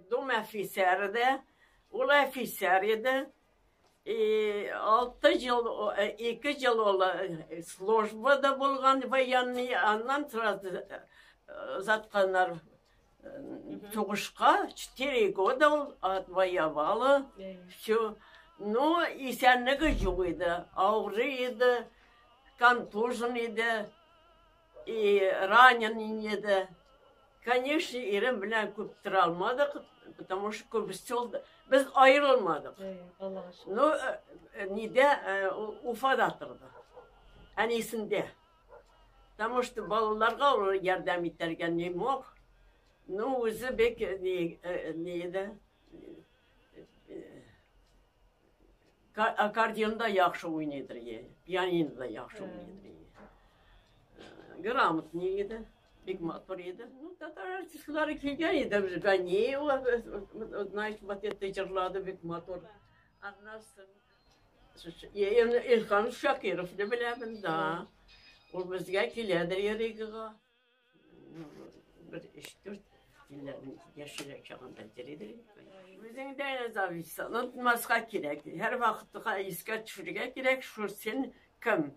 Дом офицеры да, ул офицер иде. И 6 ел, 2 ел ул службада булган военный, аннан сразу озатканнар сугышка. 4 года ул отвоевала. Все. Ну, исәнлеге юк иде, авырый иде, контужен иде, и ранен иде. Конечно, ирем белән күп тора алмадык, потому что күбесе ул без аерылмадык. Ну, нидә, Уфада торды. Әнисендә. Потому что балаларга ул ярдәм итәргә не мог. Ну, үзе бик ни, ни иде. Аккордеонда яхшы уйныйдыр, пианинода яхшы уйныйдыр. Грамотный иде, бик матур иде. Ну, татар артистлары килгән иде, без Ганиева, знаешь, вот это җырлады бик матур. Аннан Илһам Шакировны беләмен, да. Ул безгә киләдер Яригага. Бер өч-дүрт елларның яшьрәк чагында йөридер. Үзеңдән зависит. Онытмаска кирәк. Һәр вакытта искә төшерергә кирәк, шул син кем?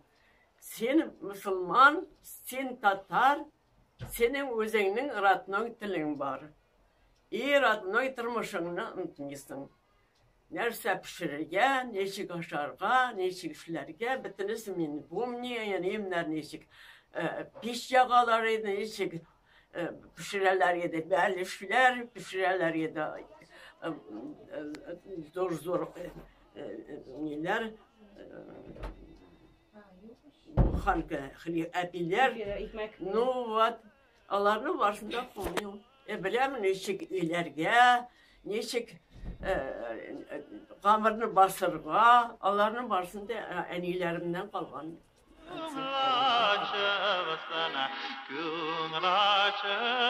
Син мусульман, син татар, синең үзеңнең родной телең бар. И родной тормышыңны онытмыйсың. Нәрсә пешерергә, ничек ашарга, ничек эшләргә, бөтенесе мин помню, әниемнәр ничек пич ягалар иде, ничек пешерәләр иде, бәлешләр пешерәләр иде, зур-зур ниләр, буханка әпиләр. Ну вот, аларны барысын да помню. Беләм, ничек өйләргә, ничек камырны басырга, аларның барысын да әниләремнән калган. Күңел ачыгысына, күңел ачыгысына.